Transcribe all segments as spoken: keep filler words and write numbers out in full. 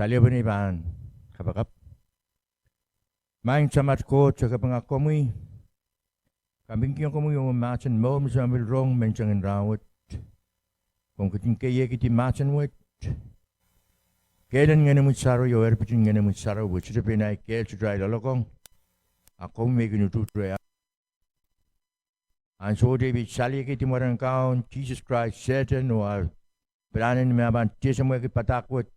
Alehpene I pahn kapakap. Maing Samat Koht, se kapinga komwi, kapingkihong komwi omwi mahsen mour me se pahn pil rong menseng en rahnwet. Komw ketin keiekidi mahsen wet, kehlen Ngenomwi Sarawi oh eripit en Ngenomwi Sarawi, pwe sohte pein ahi kehl, sohte ahi loalokong, a komwi me kin utuht reh. Ansou te I pil saliekidi mwaren Kaun Sises Krais Sehdan oh ah pilahn en me e pahn tiesemwehki padahk wet.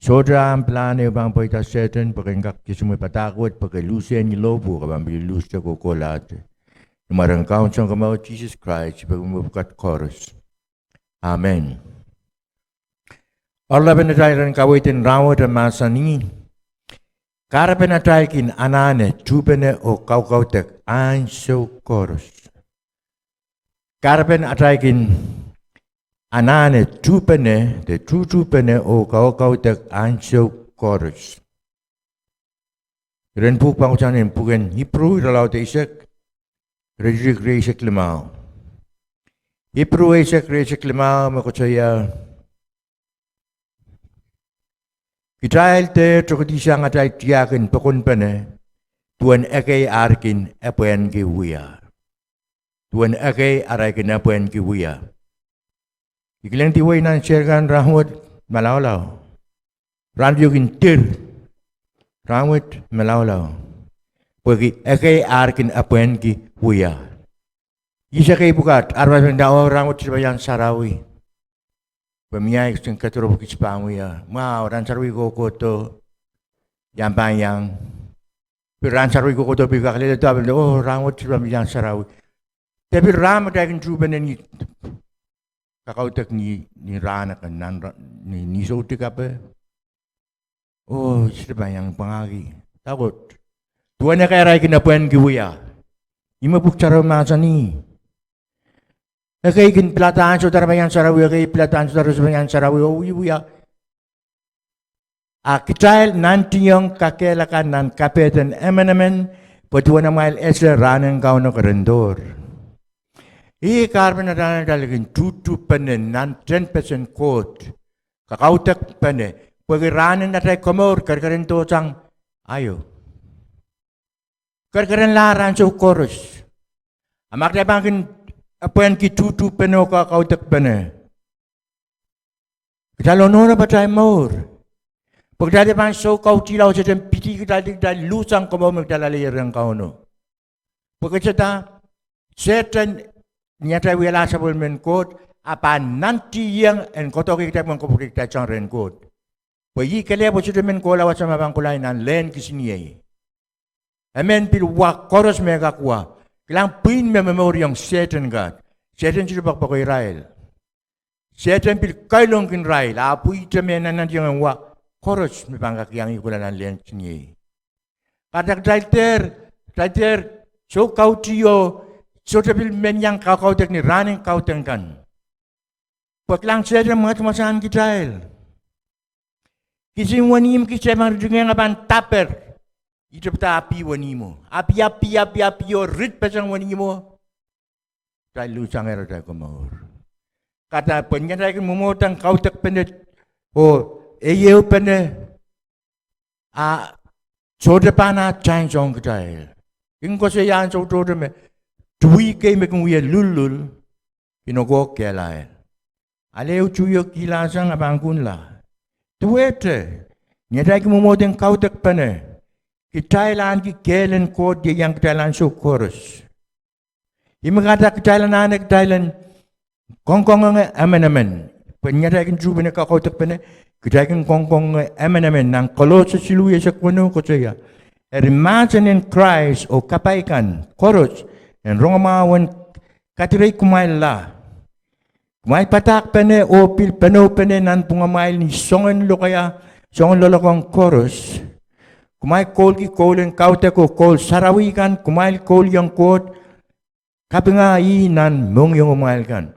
Sohte ahmw pilahn ehu pahn pweida Sehdan pwe ke en kak tiesemwehki padahk wet, pwe ke luhsehn ni lohpwu oh ke pahn pil luhste kohkohlahte. Ni mwaren Kaun Sounkomour Sises Krais I peki mepwukat koaros. Amen. Oaralapen atail rehn kaweid en rahnwet e mahsanih: Kahrepen atail kin anahne tuhpene oh kaukaudek ansou koaros. Kahrepen atail kin anahne tuhpene, de tuhtuhpene oh kaukaudek ansou koaros. Iren pwuhk pahn kohsang nan pwuken Ipru irelaud eisek, iretikitik rieisek limau. Ipru eisek rieisek limau me koasoia: Kitail dehr tokedihsang atail tiahk en pokonpene duwen ekei ar kin epwehnki wia. Duwen ekei ar kin epwehnki wia. I kilangdi wei nan seri kan rahnwet malaulau. Rahn wet kin dir. Rahnwet malaulau. Pwehki ekei ar kin epwehnki wia. Ihs ekei pwukat? Aramas men nda, oh, rahnwet sohte pahn iang sarawi. Pwe mie ahi kisin kediropw kis pahn wia. Mwahu, rahn sarawi kohkohdo, iang pahn iang. Pil rahn sarawi kohkohdo pil kak leledo, pil nda, oh, rahnwet sohte pahn iang sarawi. De pil rahn me kitail kin tuhpene ni kakaudek ni, ni rahn akan, nan ra-, ni, ni soutik ape. Oh, sohte pahn iang pwangahki. Dahkot. Duwen ekei ar kin epwehnki wia. Ih me pwuhk sarawi mahsanih. Ekei kin pilada ansou de re pahn iang sarawi, ekei pilada ansou de re sohte pahn iang sarawi, oh, wia, wia. A kitail nantihong kakehlaka nan kapehden emenemen, pwe duwen amwail ese rahn en Kauno kerendohr. Ih kahrepen atail kin tuhtuhpene nan tehnpesen Koht, kakaudekpene, pwehki rahn en atail komour kerekerendo sang aio. Kerekerenlahr ansou koaros. A ma kitail pahn kin epwehnki tuhtuhpene oh kakaudekpene, kitail onohnop atail mour. Pwe kitail pahn soukautihla oh Sehdan pidih kitail, kitail luhsang komour me kitail alehier rehn Kauno. Pwe kesehda, Sehdan, ni atail wialahr sapwellimen Koht, a pahn nantihong en koadoahki kitail pwehn kapwurehki kitail sang rehn Koht. Pwe ih kelehpw sohte men kohla wasa me pahn kohla nan lehn kisiniei. E men pil wa koaros me kak wa. Kilang, pwihn me momouriong Sehdan kan. Sehdan sohte poakepoake irail. Sehdan pil kailongkin irail, a pwihte me nantihong en wa koaros me pahn kak iang ih kohla nan lehn kisiniei. Kahrehda kitail dehr, kitail dehr soukautih oh sohte pil men iang kakaudek ni rahn en kaudok kan. Pwe kilang, Sehdan mwasamwasahn kitail. Kisin wenihmw kis, kitail pahn ritingehng e pahn daper. Ihte pwehda api wenihmwo. Api, api, api, api oh ritpeseng wenihmwo. Kitail luhsangehr atail komour. Kahrehda pwe ni atail kin mwomwohdahng kaudokpene oh ehuehupene, a sohte pahn ah tansoun kitail. Kin koasoia ansou tohto me tuwi kei me kin wie lullul kin okohk kehlail. Ale ehu tuwi o kihlasang a pahn kunla. Duwehte, ni atail kin mwomwohdahng kaudokpene, kitail ahneki kehl en Koht ieiang kitail ansou koaros. Ih me kahrehda kitail anahne kitail en kongkongonge emenemen. Pwe ni atail kin tuhpene kakaudokpene, kitail kin kongkongonge emenemen. Nan Kolose siluh eisek weneu koasoia: Eri mahsen en Krais oh kapai kan koaros en rongamwahu en kadirei kumwailla. Kumwail padahkpene oh pil penoupene nanpwungamwail ni soangen lokaia, soangen loalokong koaros. Kumwail koulki koul en kaudok oh koul sarawi kan, kumwail koul iong Koht, kapinga ih nan mohngiongumwail kan.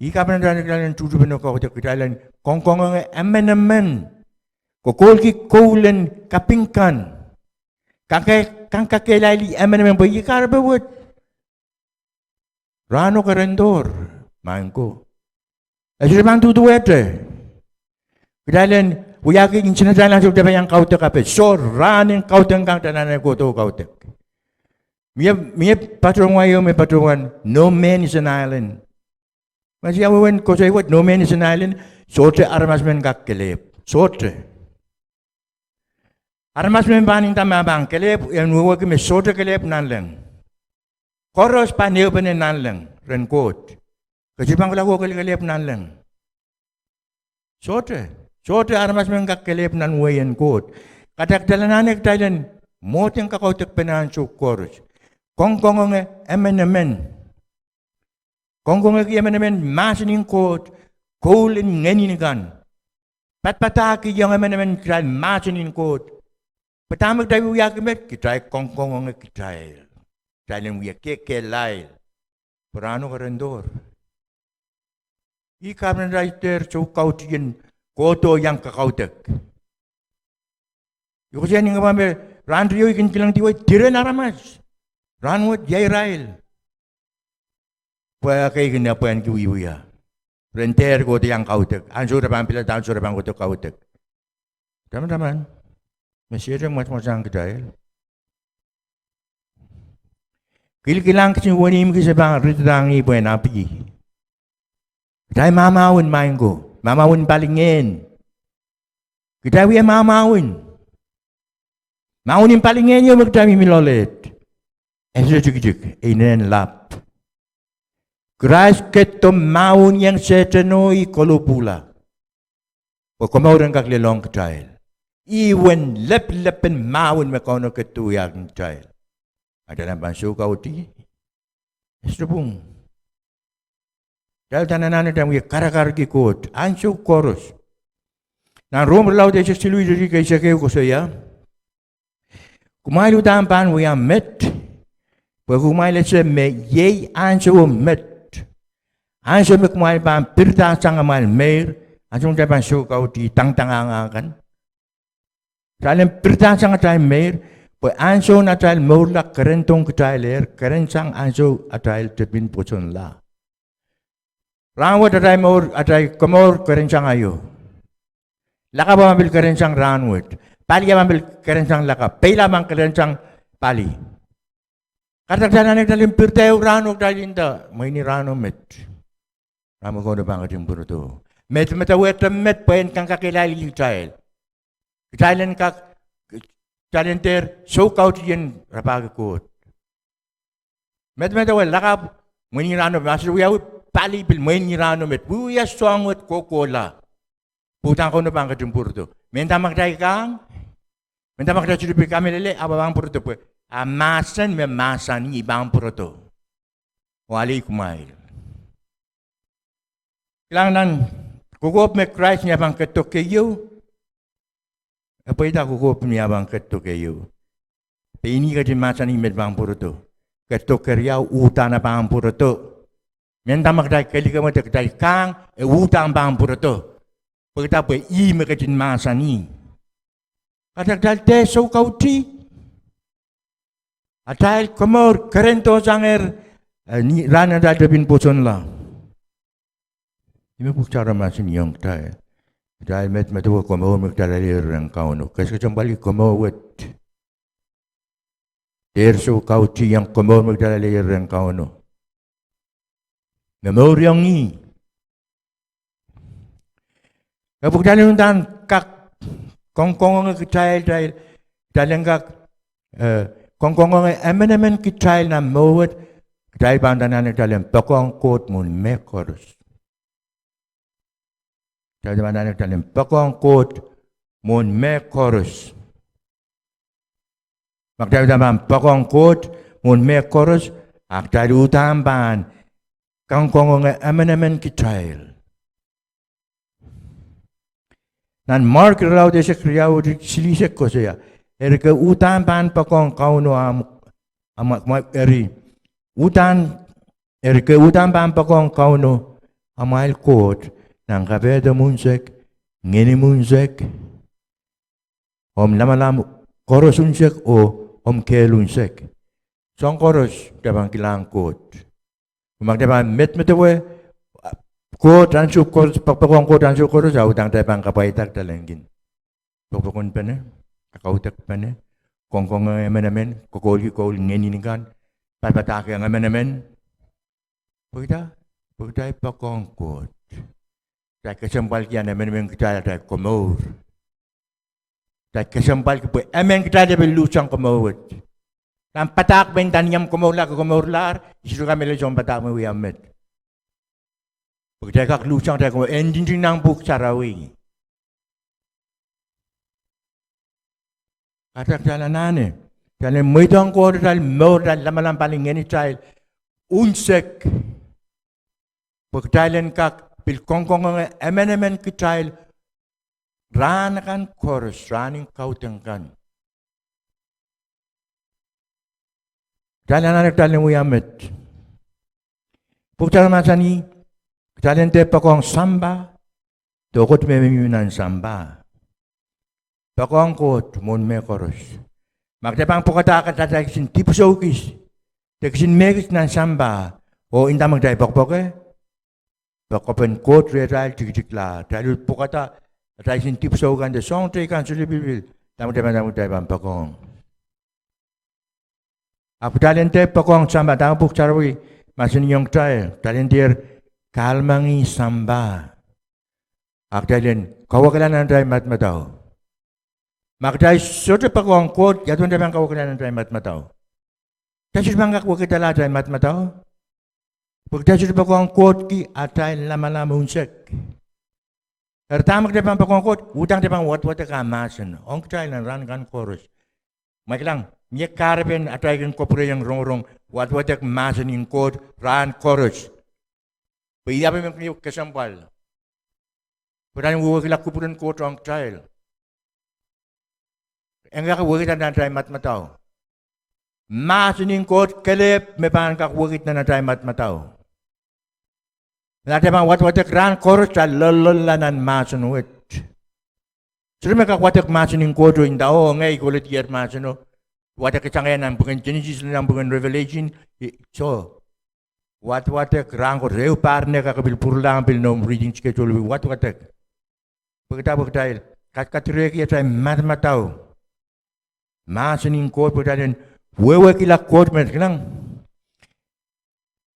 Ih kahrepen atail en tuhtuhpene kaudok, kitail en kongkongonge emenemen. Kokoulki koul en kaping kan. Kak, kak kakehlailih emenemen pwe ih kahrepe wet. Rahno kerendohr, maing ko. E sohte pahn duduwehte. Kitail en Wiahki nsenatail ansou kitail pahn iang kaudek ape, soh, rahn en kaudek kan kitail anahne kohdo kaudek. Mie, mie patohwan, mie patohwan, no man is an island. Ma sia wehwehn koasoi wet, no man is an island, sohte aramas men kak kelehpw. Sohte. Aramas men pahn nda me pahn kelehpw, en wehwehki me sohte kelehpw nanleng. Koaros pahn ehupene nanleng, rehn Koht. Ke sohte pahn kohla oh kel kelehpw nanleng. Sohte, sohte aramas men kak kelehpw nan wehin Koht. Kahrehda kitail anahne kitail en mwohden kakaudekpene ansou koaros. Kongkongonge emenemen. Kongkongeki emenemen mahsen en Koht, koul en ngehn kan. Padapadahkihong emenemen kitail mahsen en Koht. Pwe dahme kitail wiwiahki met, kitail kongkongonge kitail. Kitail en wia kehkehlail. Pwe rahno kerendohr. Ih kahpwal nan atail dehr soukautih en kohdo iang kakaudek. I koasoia ni ngehi pahn me rahn riau I kin kilangdi wei diren aramas. Rahn wet ia irail. Pwe ekei kin apwahki wiewia. Ren dehr kohdo iang kaudek. Ansou re pahn pilada, ansou re pahn kohdo kaudek. Tamataman. Me Sehdan mwasamwasahn kitail. Kilkilang kisin wenihmw kis e pahn ritidahng ih pwehn apih. Kitail mahmahwen, maing ko, mahmahwen palingehn. Kitail wia mahmahwen. Mahwen en palingehn ieu me kitail mihmi loalehd. E sohte tikitik, e inenen lap. Krais ketido mahwen ieng Sehdano, ih koluhla. Pwe komour en kak lelohng kitail. Ih uwen leplepen mahwen me Kauno ketido wiahkin kitail. A kitail pahn soukautih? E sohte pwung. Kitail uhdahn anahne kitail wie karakarki Koht ansou koaros. Nan Rom irelaud eisek siluh, iretikitik eisek ehu koasoia, kumwail uhdahn pahn wia met, pwe kumwail ese me iei ansowo met. Ansou me kumwail pahn pirdahsang amwail meir, ansou me kitail pahn soukautih tangdangahng kan. Kitail en pirdahsang atail meir, pwe ansoun atail mourla kerendohng kitailehr, kerensang ansou atail tepin pwosonla. Rahn wet atail mour, atail komour kerensang aio. Lakapw a pahn pil kerensang rahn wet. Pali a pahn pil kerensang lakapw. Peila pahn kerensang pali. Kahrehda kitail anahne kitail en pirda ehu rahno, kitail nda, mwein ih rahno met. Rahn me Kauno pahn ketin pwurodo. Medemedewe met pwe en kak kakehlailih kitail. Kitail en kak, kitail en dehr soukautih en rapahki Koht. Medemedewe lakapw, mwein ih rahno, ma sohte wiawi pali pil mwein ih rahno met. Wiewia soahng wet kohkohla. Pwe uhdahn Kauno pahn ketin pwurodo. Mehnda ma kitail kang, mehnda ma kitail sohte pil kamehlele, ahpw e pahn pwurodo pwe a mahsen me mahsanih pahn pwurodo oh alehdi kumwail. Kilang nan kokohp me Krais ni ah pahn ketido keieu. E pweida kokohp ni ah pahn ketido keieu. Pein ih ketin mahsanih met pahn pwurodo. Ketido keriau, uhdahn e pahn pwurodo. Mehnda ma kitail kelikemwede, kitail kang, e uhdahn pahn pwurodo. Pwehkida pwe ih me ketin mahsanih. Kahrehda kitail dehr soukautih. Atail komour kerendohsangehr, eh, ni rahn atail tepin pwosonla. Ih me Pwuhk Sarawi mahsanihong kitail. Kitail medemedewe komour me kitail alehier rehn Kauno. Kesikesempwalki komour wet. Dehr soukautih ieng komour me kitail alehier rehn Kauno. Me momouriong ih. Ahpw kitail uhdahn kak kongkongonge kitail, kitail, kitail en kak, eh, kongkongonge emenemen kitail nan mour wet, kitail pahn anahne kitail en poakohng Koht mwohn mehkoaros. Kitail pahn anahne kitail en poakohng Koht mwohn mehkoaros. Ma kitail uhdahn pahn poakohng Koht mwohn mehkoaros, a kitail uhdahn pahn kongkongonge emenemen kitail. Nan Mark irelaud eisek riau, iretikitik silihsek koasoia, eri ke uhdahn pahn poakohng Kauno amw-, amw-, eri uhdahn, eri ke uhdahn pahn poakohng Kauno amwail Koht nan kapehdomw unsek, ngenimw unsek, omw lamalam koaros unsek oh omw kehl unsek. Soahng koaros kitail pahn kilang Koht. Ma kitail pahn medemedewe Koht ansou koaros, poakohng Koht ansou koaros, a uhdahn kitail pahn kapwaiada kitail en kin popokonpene, kakaudekpene, kongkonge emenemen, kokoulki koul ngehnin kan, padpadahkiong emenemen. Pwehki dah? Pwehki kitail poakohng Koht. Kitail kesempwalki nan emenemen kitail atail komour. Kitail kesempwalki pwe emen kitail de pil luhsang komour wet. Nan padahk me I nda ni omw komourlahki komourlahr, I sohte kamehlele soangen padahk me wia met. Pwe kitail kak luhsang atail komour, e ntingting nan Pwuhk Sarawi. Kahrehda kitail anahne, kitail en mweidohng Koht atail mour, atail lamalam pali ngehn atail unsek. Pwe kitail en kak pil kongkongonge emenemen kitail rahn akan koaros, rahn en kaudok kan. Kitail anahne kitail en wia met. Pwuhk Sarawi mahsanih, kitail en dehr poakohng sampah, de koht me mihmi nan sampah. Poakohng Koht mwohn mehkoaros. Ma kitail pahn pwokada atail kisin dipwisou kis, de kisin mehkis nan sampah, oh nda me kitail poakepoake, poakepen Koht rehtail tikitiklahr. Kitail pwokada atail kisin dipwisou kan de soahng teikan sohte pilipil, dahme kitail pahn, dahme kitail pahn poakohng. Ahpw kitail en dehr poakohng sampah, dahme Pwuhk Sarawi mahsanihong kitail, kitail en dehr kahlemengih sampah. A kitail en kawekila nan atail madamadau. Ma kitail sohte poakohng Koht, ia duwen kitail pahn kawekila nan atail madamadau? Kitail sohte pahn kak wekidala atail madamadau. Pwe kitail sohte poakohng Koht ki atail lamalam unsek. Eri dahme kitail pahn poakohng Koht? Uhdahn kitail pahn wadwadek ah mahsen ong kitail nan rahn kan koaros. Ma kilang, mie kahrepen atail kin kapwurehiong rongorong wadwadek mahsen en Koht rahn koaros. Pwe ih me kin kesempwal. Pwe kitail en wehwehkihla kupwuren Koht ong kitail. En kak wekida nan atail madamadau. Mahsen en Koht kelehpw me pahn kak wekid nan atail madamadau. Atail pahn wadwadek rahn koaros, kitail loalloalla nan mahsen wet. Sohte me kak wadek mahsen en Koht oh nda, oh, ngehi koledier mahseno. Wadek sang ie nan pwuken Genesis, nan pwuken Revelation, soh. Wadwadek rahn koaros, ehu pahr ne kak pil pwuralahng pil noumw reading schedule, pil wadwadek. Pwehki dah? Pwe kitail kadkadirehki atail madamadau. Mahsen en Koht, pwe kitail en wehwehkihla Koht me kilang.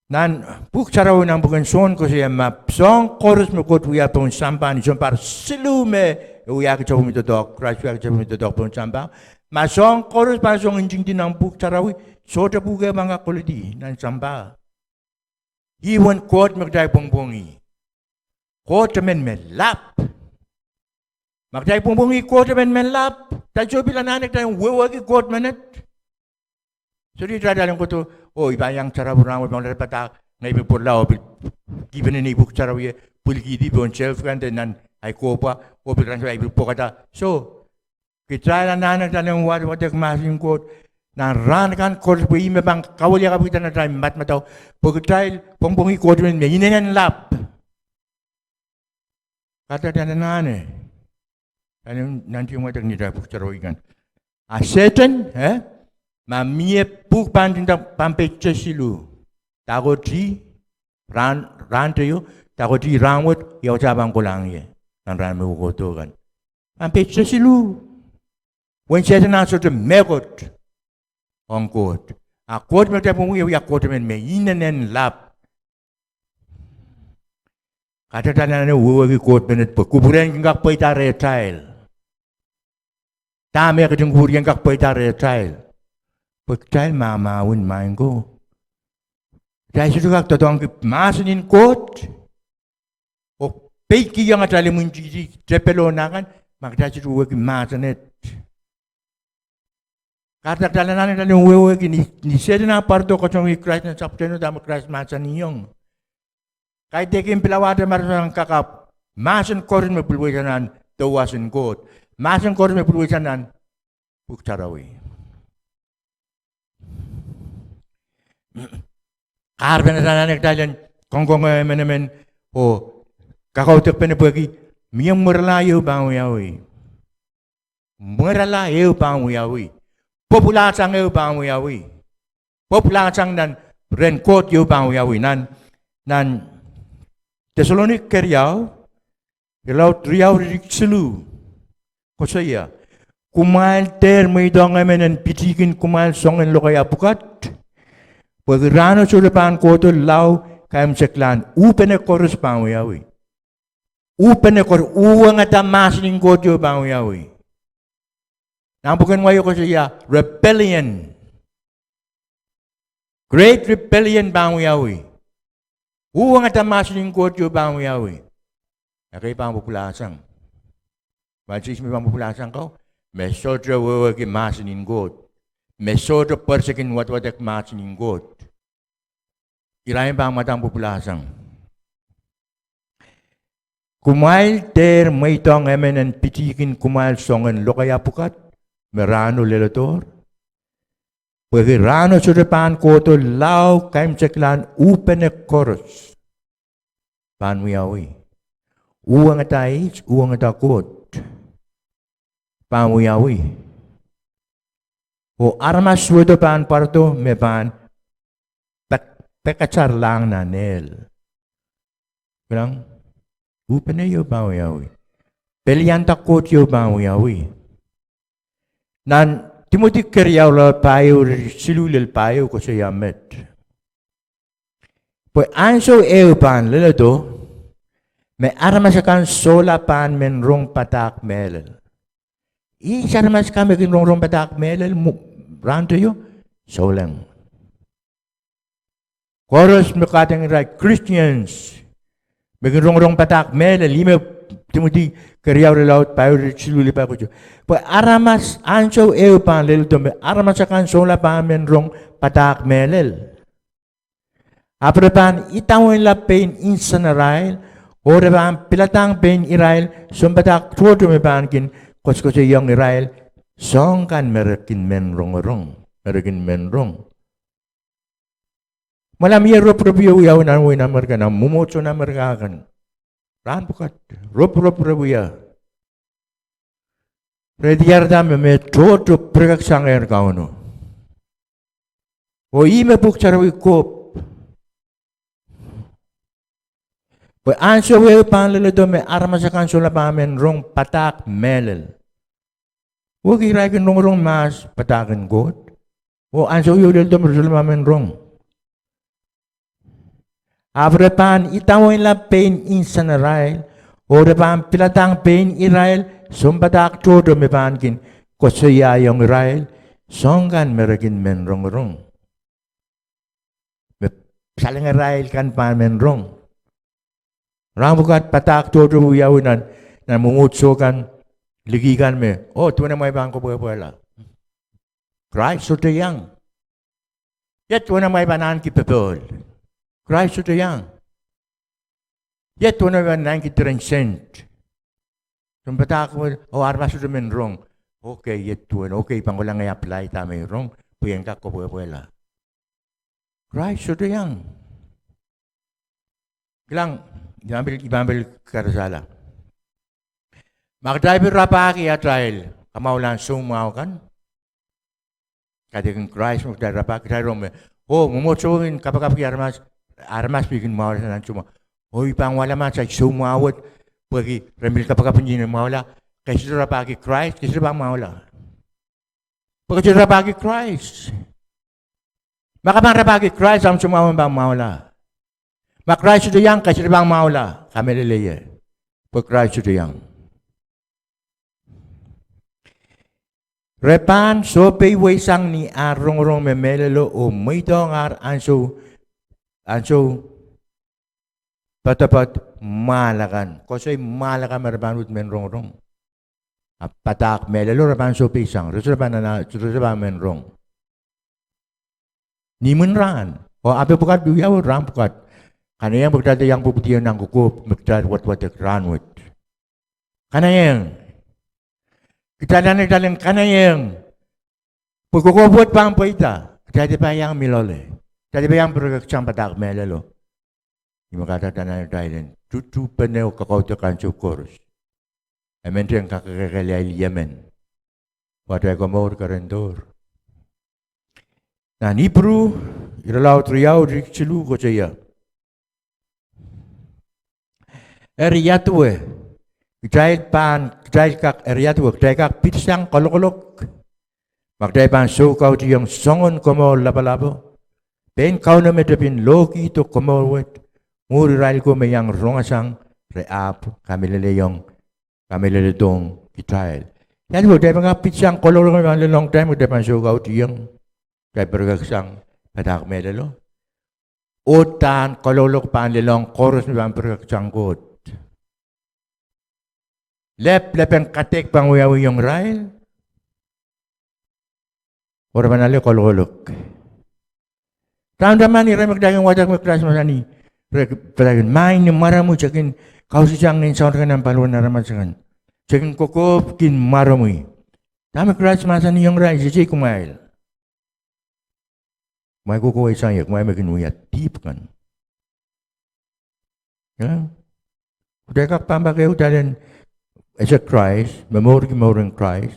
Nan Pwuhk Sarawi nan pwuken Sohn koasoia ma soahng koaros me Koht wia pohn sampah, ni sounpar siluh me e wiahki sapwellime doadoahk, Krais wiahki sapwellime doadoahk pohn sampah. Ma soahng koaros pahn soangen ntingdi nan Pwuhk Sarawi, sohte pwuhk ehu pahn kak koledi nan sampah. Ih uwen Koht me kitail pwongpwongih. Koht emen me lap. Ma kitail pwongpwongih Koht emen me lap, kitail sohte pil anahne kitail en wehwehki Koht menet. Sohte kitail en kohdo, oh, I pahn iang sarawi rahn wet, pahn lel padahk, ngehi pil pwurala oh pil kihpene nei Pwuhk Sarawi e pwilikihdi pohn shelf kan de nan ahi kohpwa, oh pil rahn wet I pil pwokada. Soh, kitail anahne kitail en wadwadek mahsen en Koht nan rahn kan koaros pwe ih me pahn kawiliakapwada nan atail madamadau. Pwe kitail pwongpwongih Koht me, me inenen lap. Kahrehda kitail anahne, kitail en nantihong wadek ni atail Pwuhk Sarawi kan. A Sehdan, eh? Ma mie pwuhk pahn nda, pahn peht siluh. Dahkot ih, rahn, rahn teio, dahkot ih rahn wet, ia wasa pahn kolahng ie nan rahn me kohdo kan? Pahn peht siluh. Uwen Sehdan ah sohte mehkot ong Koht. A Koht me kitail pwongpwongih e wia Koht emen me inenen lap. Kahrehda kitail anahne wehwehki Koht menet pwe kupwuren kin kak pweida rehtail. Dahme e ketin kupwurki en kak pweida rehtail? Pwe kitail mahmahwen, maing ko. Kitail sohte kak doadoahngki mahsen en Koht oh peikiong atail imwintihti, tepel oh nah kan, ma kitail sohte wehwehki mahsen et. Kahrehda kitail anahne kitail en wehwehki ni, ni Sehdan ah pwarodo koasoanehdi Krais nan sapwtehno, dahme Krais mahsanihong: Kaidehkin pilawahte maramasang kakapw, mahsen koaros me pwilweisang nan doadoahk en Koht. Mahsen koaros me pwilweisang nan Pwuhk Sarawi. Kahrepen atail anahne kitail en kongkonge emenemen oh kakaudekpene pwehki mie mwerala ehu pahn wiawi. Mwerala ehu pahn wiawi. Pwupwulasang ehu pahn wiawi. Pwupwulasang nan rehn Koht ehu pahn wiawi. Nan, nan Deselonika keriau, irelaud riau, iretikitik siluh. Koasoia, kumwail dehr mweidohng emen en pitihkin kumwail soangen lokaia pwukat, pwehki rahno sohte pahn kohdo lao kaimwiseklahn uhpene koaros pahn wiawi. Uhpene koaros, uhwongada mahsen en Koht ieu pahn wiawi. Nan pwuken wai koasoia rebellion. Great rebellion pahn wiawi. Uhwongada mahsen en Koht ieu pahn wiawi. Ekei pahn pwupwulahsang. Mwahn sis me pahn pwupwulahsang ko, me sohte wehwehki mahsen en Koht. Me sohte pwerisek en wadwadek mahsen en Koht. Irail pahn mwadang pwupwulahsang. Kumwail dehr mweidohng emen en pitihkin kumwail soangen lokaia pwukat me rahno leledohr, pwehki rahno sohte pahn kohdo lao kaimwiseklahn uhpene koaros pahn wiawi. Uhwongada iet, uhwongada Koht pahn wiawi. Oh aramas suwedo pahn pwarodo me pahn pek-, pekasarlahng nan ehl. Kilang, uhpene ieu pahn wiawi. Pelianda Koht ieu pahn wiawi. Nan Timoty keriau, irelaud pahieu, iretikitik siluh lel pahieu koasoia met: Pwe ansou ehu pahn leledo, me aramas akan sohla pahn men rong padahk mehlel. Ihs aramas akan me kin rongorong padahk mehlel mwo-, rahnteio? Souleng. Koaros me kaidehn irail Christians me kin rongorong padahk mehlel, ih me Timoty keriau, irelaud pahieu, iretikitik siluh lel pahieu koasoia. Pwe aramas, ansou ehu pahn leledo me aramas akan sohla pahn men rong padahk mehlel. Ahpw re pahn idawehnla pein insenarail, oh re pahn piladahng pein irail sounpadahk tohto me pahn kin koasokoasoiong irail soahng kan me re kin men rongorong, me re kin men rong. Mwoalam, ie ropirop ieu wiawi nan wehin Amerika, nan mwomwohdiso en Amerika kan. Rahn pwukat, ropirop re wia. Re diarada me me tohto pirekeksang ehr Kauno. Oh ih me Pwuhk Sarawi kohp. Pwe ansou ehu pahn leledo me aramas akan sohla pahn men rong padahk mehlel. Wehwehki irail kin rongorong mahs padahk en Koht. Oh ansou ieu leledo me re sohla pahn men rong. Ahpw re pahn idawehnla pein insenarail, oh re pahn piladahng pein irail sounpadahk tohto me pahn kin koasoiaiong irail soahng kan me re kin men rongorong, me salengarail kan pahn men rong. Rahn pwukat padahk tohto wiawi nan, nan mwomwohdiso kan, liki kan me, oh, duwen amwail pahn kopwehpwehla. Krais sohte iang. Ia duwen amwail pahn ahneki popohl? Krais sohte iang. Ia duwen amwail pahn ahneki diren sent? Sounpadahk, oh, aramas sohte men rong. Okay, ia duwen, okay, pahn kohla ngehi apply dahme I rong, pwe I en kak kopwehpwehla. Krais sohte iang. Kilang, I pahn pil, I pahn pil karasala. Ma kitail pil rapahki atail kamwahulahn soumwahu kan, kaidehkin Krais me kitail rapahki, kitail rong me, oh, mwomwohdiso kin kapakapki aramas, aramas pil kin mwahula nan soumwahu. Oh, I pahn mwahula mahs ahi soumwahu wet, pwehki re pil kapakap ni mwahula. Ke sohte rapahki Krais, ke sohte pahn mwahula. Pwe ke sohte rapahki Krais. Ma ke pahn rapahki Krais, ahmw soumwahu en pahn mwahula. Ma Krais sohte iang, ke sohte pahn mwahula. Kamehlele ie. Pwe Krais sohte iang. Re pahn sohpeiweisang ni ar rongorong me mehlelo oh mweidohng ar ansou, ansou poadopoad mwahl akan. Koasoi mwahl akan me re pahn uhd men rongorong. Ahpw padahk mehlelo re pahn sohpeisang, re sohte pahn, re sohte pahn men rong. Ni imwin rahn, oh ape pwukat wiawi rahn pwukat. Kanaieng pwe kitail dehr iang pwupwudiong nan kokohp me kitail wadwadek rahn wet. Kanaieng. Kitail anahne kitail en kanaieng. Pwe kokohp wet pahn pweida, kitail dehr pahn iang mi loale. Kitail dehr pahn iang pirekeksang padahk mehlelo. Ih me kahrehda anahne kitail en tuhtupene oh kakaudok ansou koaros. E men teng kakehkehla irail emen. Pwe atail komour kerendohr. Nan Ipru, irelaud riau, iretikitik siluh koasoia: Eri ia duwe Kitail pahn, kitail kak eri duwe, kitail kak pitsang kalokolok ma kitail pahn soukautihong soangen komour lapalapo. Pein Kauno me tepin lohkihdo komour wet, mwuhr irail ko me iang rongasang, re ahpw kamehlelehiong, kamehleledohng kitail. Ia duwe, kitail pahn kak pitsang kalokolok me pahn lelohng kitail me kitail pahn soukautihong, kitail pirekeksang padahk mehlelo. Oh dahn kalokolok pahn lelohng koaros me pahn pirekeksang Koht? Lep, lepen kadeik pahn wiawihong irail, oh re pahn ale kalokolok. Tamataman irail me kitail kin wadek me Krais mahsanih, re padahk, Maing ni mwaromwi, se kin kausasang ngehn soahng kan nan paliwaren aramas akan. Se kin kokohp kin mwaromwi. Dahme Krais mahsanihong irail, se sei kumwail, kumwail kohkohwei sang ie, kumwail me kin wia dihp kan. Ia, kitail kak pahn pak ehu kitail en ese Krais, momourki mouren Krais,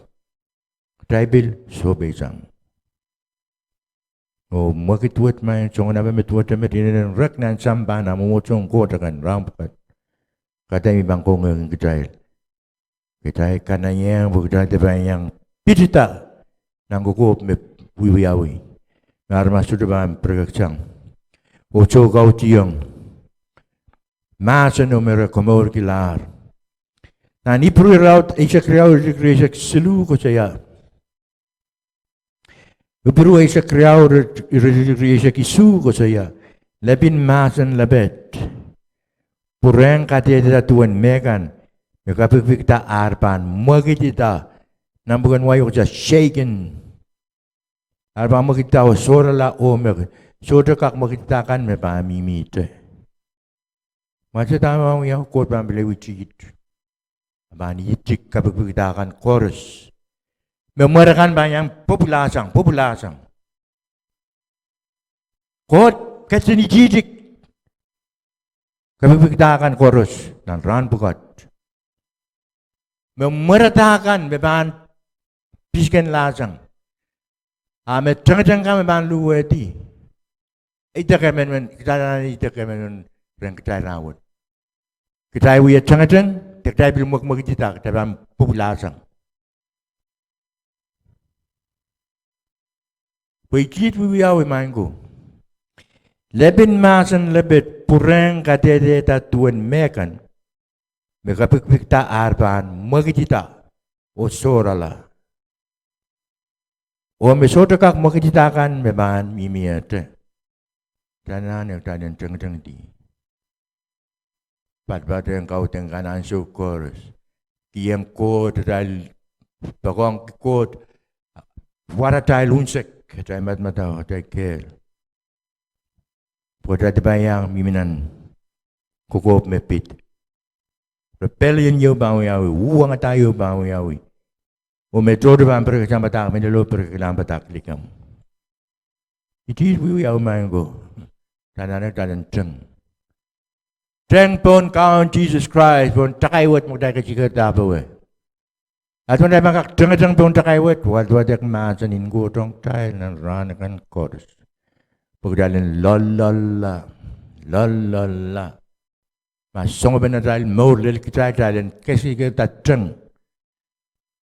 kitail pil sohpeisang. Oh mwekid wet, maing, soangen ape me duwehte met, inenen rek nan sampah, nan mwomwohdiso en Koht akan rahn pwukat, kaidehk me pahn kongehki kitail. Kitail kanaiehng pwe kitail dehr pahn iang pitida nan kokohp me wiewiawi, me aramas sohte pahn pirekeksang oh soukautihong mahseno me re komourkilahr. Nan Ipru irelaud eisek riau, iretikitik rieisek siluh koasoia, Ipru eisek riau, iretikitik rieisek isuh koasoia, Lepin mahsen lepet pwurehng kadehdehda duwen mehkan me kapikipikda ar pahn mwekidida, nan pwuken wai koasoia shaken, ar pahn mwekidida oh sohrala, oh me sohte kak mwekidida kan me pahn mihmihte. Ma se dahme pahn wiawi, Koht pahn pil ehu tikitik, e pahn tikitik kapikipikda kan koaros. Me mware kan pahn iang pwupwulahsang, pwupwulahsang. Koht ketin tikitik kapikipikda kan koaros nan rahn pwukat. Me mwarada kan me pahn pisikenlahsang, a me tengeteng kan me pahn luhwehdi. Idek emenemen, kitail anahne idek emenemen rehn kitail rahnwet. Kitail wia tengeteng, de kitail pil mwekimwekidida, kitail pahn pwupwulahsang. Pwe tikitik wiewiawi, maing ko. Lepin mahsen lepet pwurehng kadehdehda duwen mehkan me kapikipikda ar pahn mwekidida oh sohrala, oh me sohte kak mwekidida kan me pahn mihmihte. Kitail anahne kitail en tengetengdi padapadahk en kaudok kan ansou koaros, kihong Koht atail, poakohng Koht, war atail unsek, atail madamadau, atail kehl, pwe kitail dehr pahn iang mihmi nan kokohp me pid. Rebellion ieu pahn wiawi, uhwongada ieu pah wiawi, oh me tohto pahn pirekeksang padahk mehlelo, pirekeklahng padahk likamw. Tikitik wiewiawi, maing ko. Kitail anahne kitail en teng, teng pohn Kaun Sises Krais pohn takai wet me kitail kesikihda powe. Ahpw ma kitail pahn kak tengeteng pohn takai wet, wadwadek mahsen en Koht ong kitail nan rahn akan koaros, pwe kitail en loalloalla, loalloalla. Ma soangen atail mour lel kitail, kitail en kesikihda teng.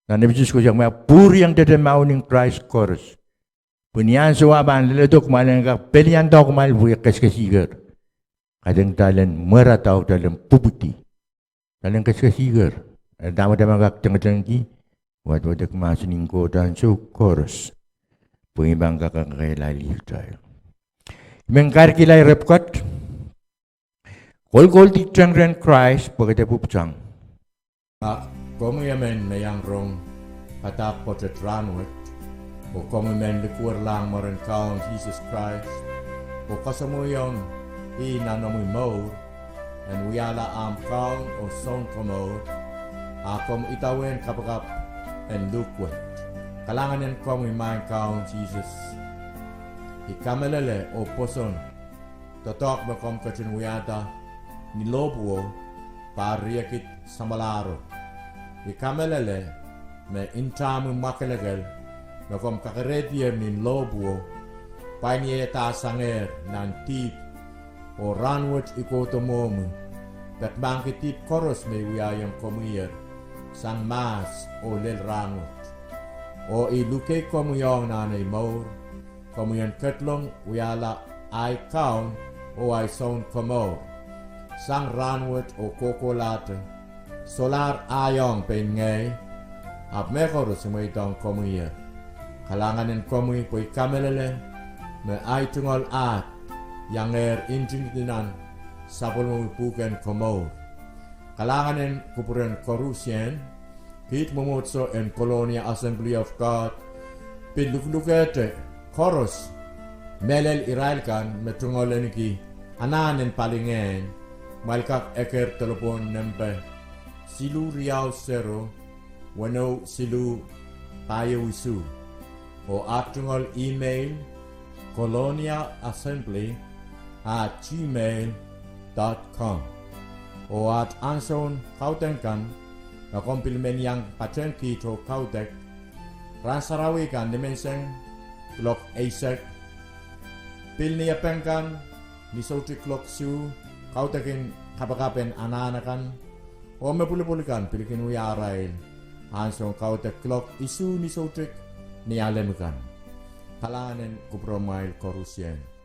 Nan Episos koasoia, kumwail pwurieng dede mahwen en Krais koaros, pwe ni ansou eh pahn leledo, kumwail en kak pelianda kumwail pwe kesikesiker. Kaidehn kitail en mwarada, kitail en pwupwidi, kitail en kesikesiker. Eri dahme kitail pahn kak tengetengki, wadwadek mahsen en Koht ansou koaros, pwe e pahn kak kakehlailih kitail. I men kakehlail ire pwukat: Kolkoldi teng rehn Krais pwe ke dehr pwupwusang. A komwi emen me iang rong padahk pwoatet rahnwet, oh komwi men likwerlahng mwaren Kaun Sises Krais, oh kasamwoiong ih nan omwi mour en wiahla ahmw Kaun oh Sounkomour, a komw idawehn kapakap en luhk wet. Kalahngan en komwi, maing Kaun Sises. I kamehlele oh pwoson doadoahk me komw ketin wiahda ni lohpwuo, pahr riekid samwalahro. I kamehlele me ntahmwi mwakelekel me komw kakerehdier ni lohpwuo, pwain ieiadahr sangehr nan dihp. Oh rahnwet I kohdo mwohmwi, peki mahkki dihp koaros me I wiahiong komwiher sang mahs oh lel rahnwet. Oh I luke komwi ong nan ei mour, komwi en ketlong wiahla ahi Kaun oh ahi Sounkomour sang rahnwet oh kohkohlahte. Solahr ahiong pein ngehi, ahpw mehkoaros I mweidohng komwiher. Kalahngan en komwi pwe I kamehlele me ahi tungoal ahd iangehr ntingdi nan sapwellimomwi pwuhken komour. Kalahngan en kupwuren koarusie. Kiht mwomwohdiso en Colonia Assembly of God pil luhlukehte koaros mehlel irail kan me tungoal ahniki anahn en palingehn, kumwail kak eker delepwohn nempe siluh riau sero, weneu siluh, pahieu isuh. Oh aht tungoal email, colonia assembly at gmail dot com. Oh aht ansoun kaudok kan, ma komw pil men iang patehng kiht oh kaudok, rahn sarawi kan nimenseng kuloak eisek. Pil Niepeng kan ni soutik kuloak isuh, kaudok en kapakap en anahn akan. Oh me pwulopwul kan pil kin wia arail ansoun kaudok kuloak isuh ni soutik Nialem kan. Kalahngan en kupwuromwail koarusie.